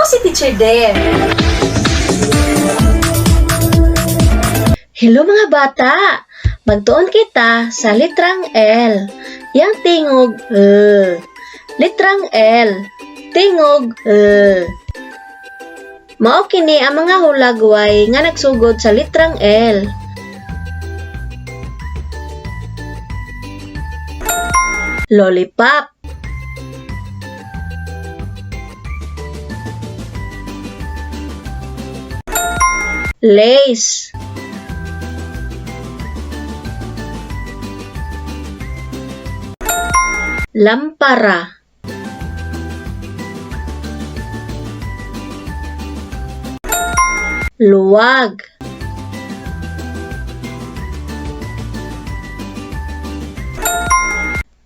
Ako si Teacher Deb. Hello mga bata! Magtuon kita sa litrang L. Yang tingog L. Litrang L. Tingog L. Mao kini ang mga hulagway nga nagsugod sa litrang L. Lollipop. Lace. Lampara. Luwag.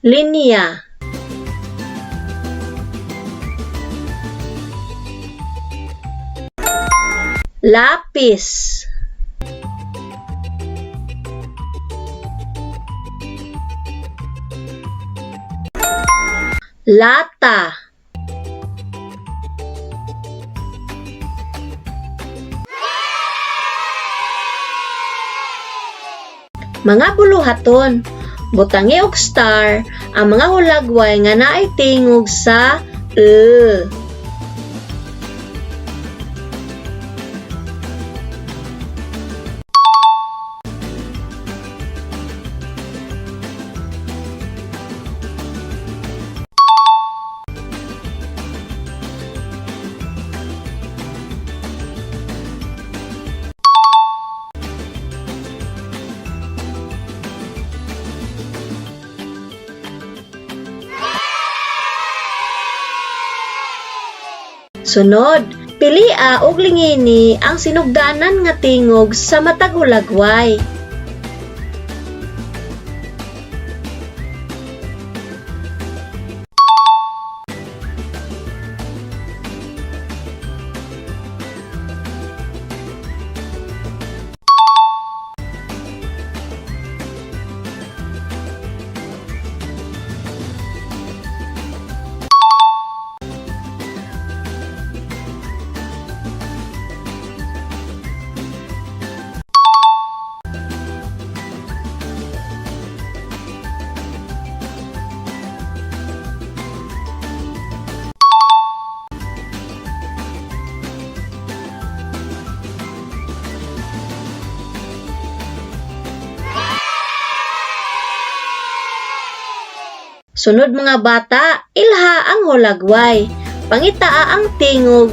Linya. Lapis. Lata. Mga buluhaton, butangi og star ang mga hulagway nga naay tingog sa e. Sunod, pilia og lingini ang sinugdanan nga tingog sa matag hulagway. Sunod mga bata, ilha ang hulagway. Pangitaa ang tingog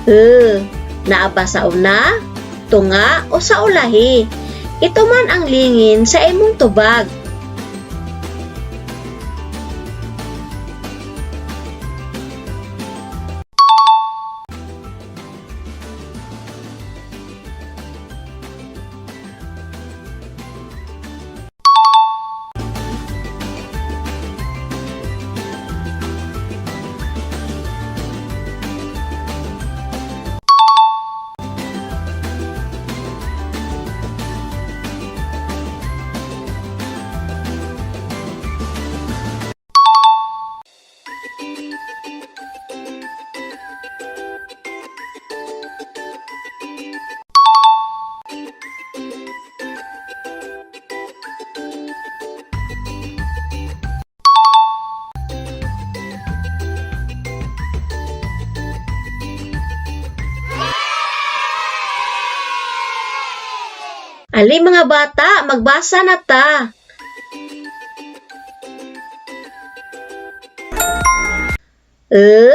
e. Naa ba sa una, tunga o sa ulahi. Ito man ang lingin sa imong tubag. Ali mga bata, magbasa na ta. E,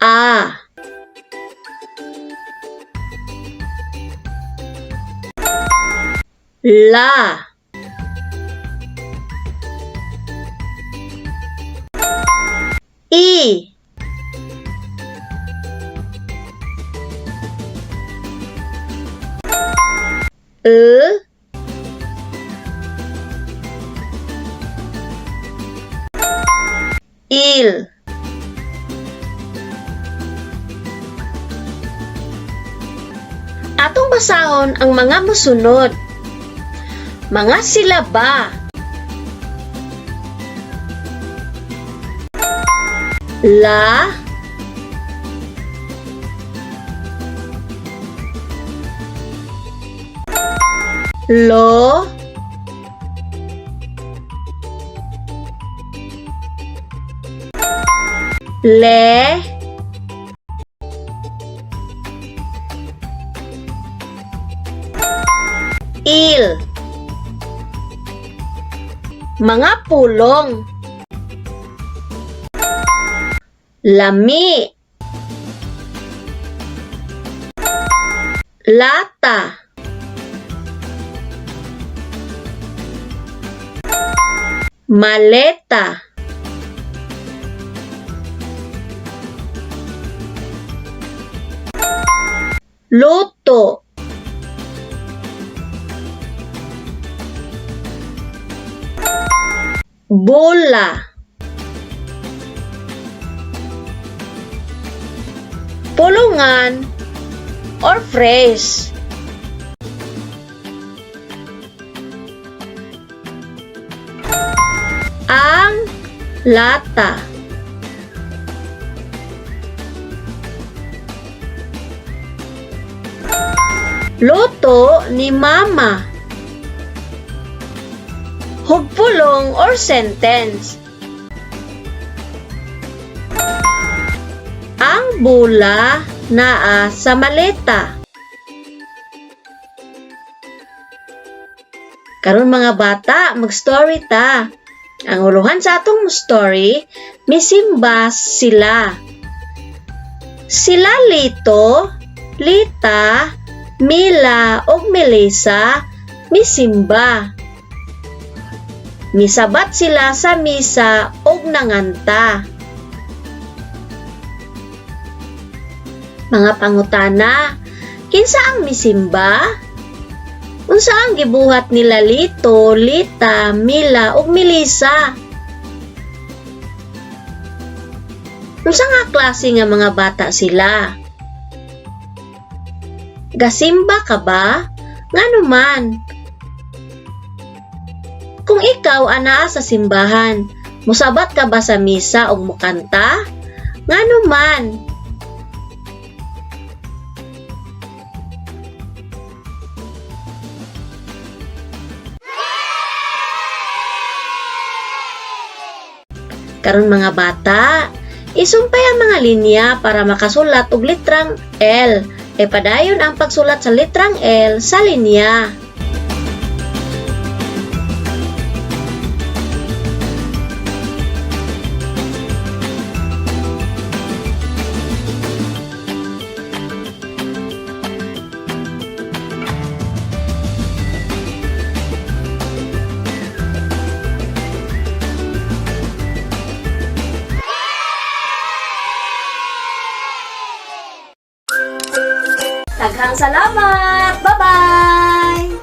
A, La, I, E, Il. Atong basahon ang mga mosunod. Mga silaba. La, lo, le, il. Mga pulong. Lami, lata, maleta, luto, bola, pulungan or phrase. Ang lata. Luto ni Mama. Hugpulong or sentence. Ang bola naa sa maleta. Karon, mga bata, mag-story ta. Ang uluhan sa atong story, misimba sila. Sila Lito, Lita, Mila ug Melissa misimba. Misabat sila sa misa ug nanganta. Mga pangutana, kinsa ang misimba? Unsa ang gibuhat nila Lito, Lita, Mila ug Melissa? Unsa nga klase nga mga bata sila? Gasimba ka ba? Ngano man? Kung ikaw anaa sa simbahan, musabat ka ba sa misa ug mukanta? Ngano man? Karon, mga bata, isumpay ang mga linya para makasulat og litrang L. E padayon ang pagsulat sa litrang L sa linya. Daghang salamat! Bye-bye!